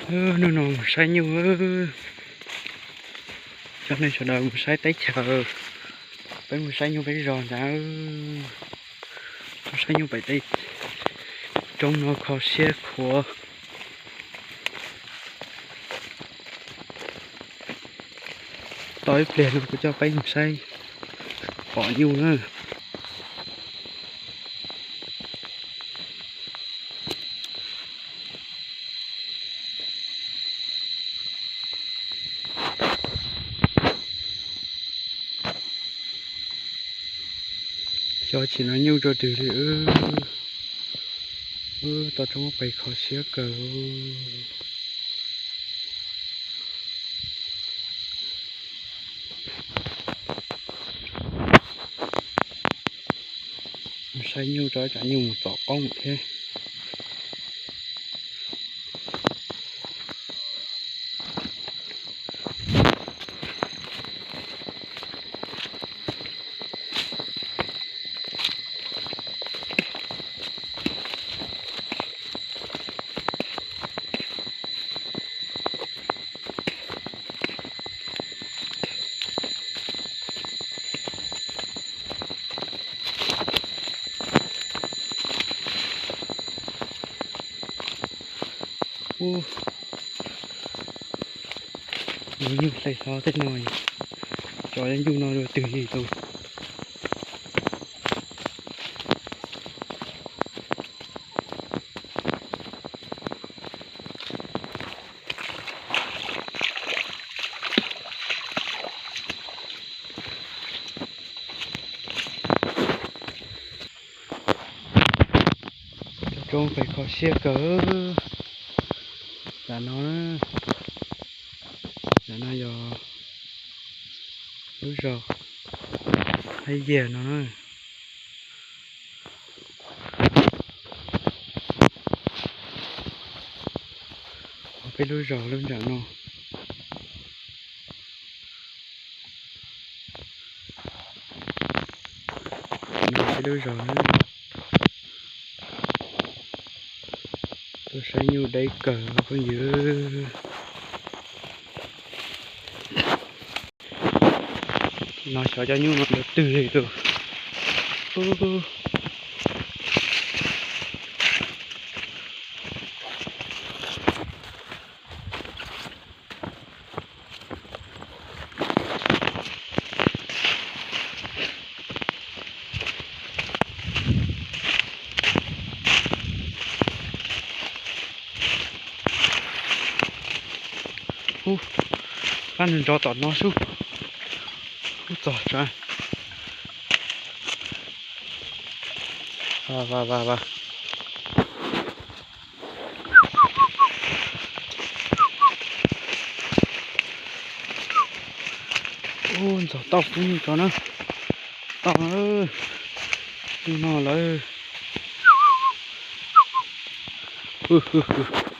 Hnub no mus saib nyuj, coj nej sawv daws mus saib teb chaws, peb mus saib nyuj peb zos ntag. Mus saib nyuj pem tej roob no kho siab khuav. Tos ib pliag no kuv coj peb mus saib pom nyuj na. Xyov tsis no nyuj rau twg li. Wb tau roob pem kho siab kawg. Saib nyuj rau tsam nyuj mus txov qoob thiab. Ub, nyuj hle hlo tej no, cov nyuj no dua twg li tus. Cov roob pem kho siab kawg. Tam no, tam no yog lub zos Haib Yias no na. Peb lub zos lub nram no. No peb lub zos na. Tuaj saib nyuj deb kawg phooj ywg. No xyov cov nyuj no dua twg li tus. Ub, pab nws nrov tom no sub. Ub, txog tsa. Va va va va. Ub, ntxog tauj pub nyuj tso na. Tauj na. Nyuj no lawm. Hwj hwj hwj.